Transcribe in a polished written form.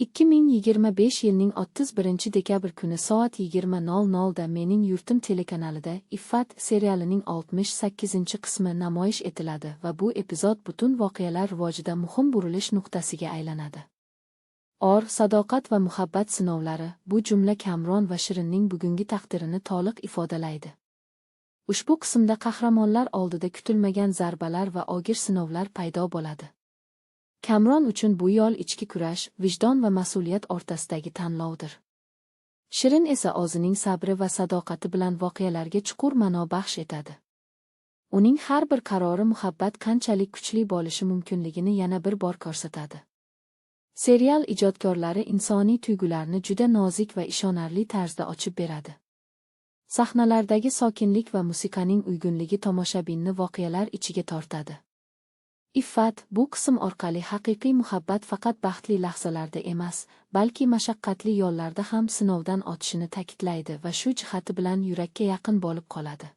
2025 yilning 31 dekabr kuni soat 20:00 da Mening yurtim telekanalida Iffat serialining 68-qismi namoyish etiladi va bu epizod butun voqealar rivojida muhim burilish nuqtasiga aylanadi. Or, sadoqat va muhabbat sinovlari bu jumla Kamron va Shirinning bugungi taqdirini to'liq ifodalaydi. Ushbu qismda qahramonlar oldida kutilmagan zarbalar va og'ir sinovlar paydo bo'ladi. Kamron uchun bu yo'l ichki kurash, vijdon va mas'uliyat o'rtasidagi tanlovdir. Shirin esa o'zining sabri va sadoqati bilan voqealarga chuqur ma'no baxsh etadi. Uning har bir qarori muhabbat qanchalik kuchli bo'lishi mumkinligini yana bir bor ko'rsatadi. Serial ijodkorlari insoniy tuyg'ularni juda nozik va ishonarli tarzda ochib beradi. Sahnalardagi sokinlik va musiqaning uyg'unligi tomoshabinni voqealar ichiga tortadi. Iffat bu qism orqali haqiqiy muhabbat faqat baxtli lahzalarda emas, balki mashaqqatli yo'llarda ham sinovdan o'tishini ta'kidlaydi va shu jihati bilan yurakka yaqin bo'lib qoladi.